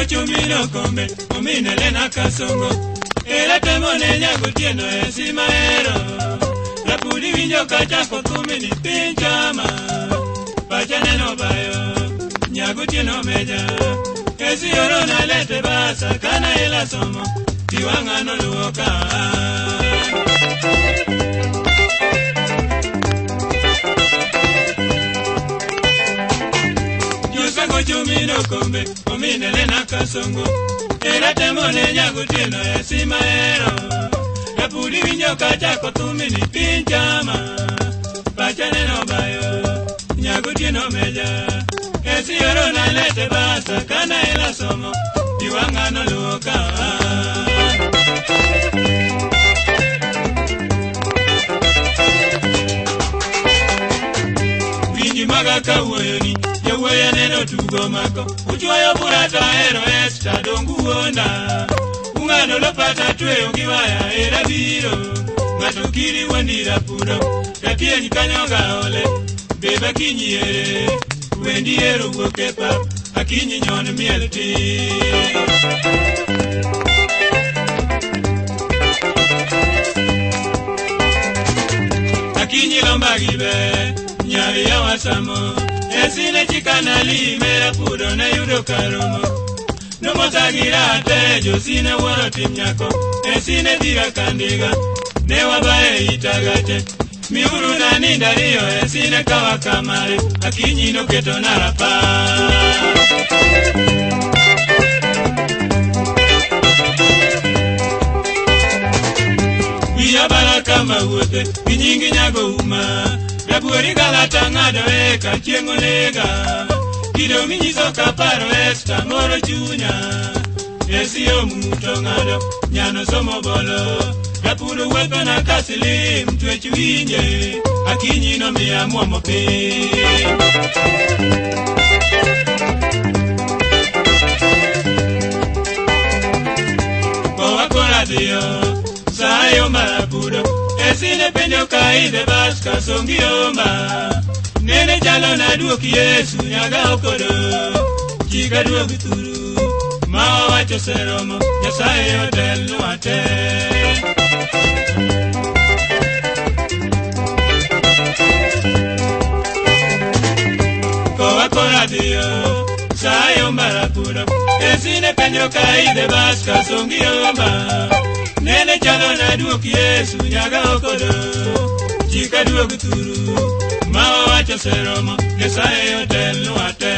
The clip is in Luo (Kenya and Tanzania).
chumino kombe omine Lena Kasongo era temone nyagotieno esi mahero rapudi winjo kachako thumi ni piny chama pacha neno bayo nyagotieno meja esi oro nalete basa kana ila somo piwang'a noluoka. Chumino kombe omine Lena Kasongo era temone nyagotieno esi mahero rapudi winjo kachako thumi ni piny chama pacha neno bayo nyagotieno meja esi oro nalete basa kana ila somo piwang'a noluoka. Winji maga kawuoyoni jawuoyo neno tugo mako uchwoyo bura to ahero Esta dongu wuonda ung'ado lopata tweyo gi waya era biro ng'ato kiri wuondi rapudo rapieny kanyo gaole beba kinyi ere wendi ero wuok e pap akinyi nyon miel tir. Akinyi lomba gi be nyari yawa samo esine chikana lime rapudo ne yudo karomo nomosagira te josine wuoro tim nyako esine dhira kandiga ne wabaye itagate miuru na ninda riyo esine kawa kamare akinyi noketo na rapar. Wiya baraka mawuothe gi nyingi nyago uma rabuori galata ng'ado eka chieng' onega kido minyiso kaparo Esta moro chunya esi omuto ng'ado nyano somo bolo rapudo wuotho na kasilim twech winje akinyi nomiya muomo piny. Kowa kora dhiyo sayo marapudo esine penjo ka idhe bas kasongi omba nene chalo na duok Yesu nyaga okodo chika duog thuru ma wawacho seromo Nyasaye otelnwa te. Kowa kora dhiyo sayo marapudo esine penjo ka idhe bas kasongi omba nene chalo na duok Yesu nyaga okodo chika duog thuru ma wawacho seromo Nyasaye otelnwa te.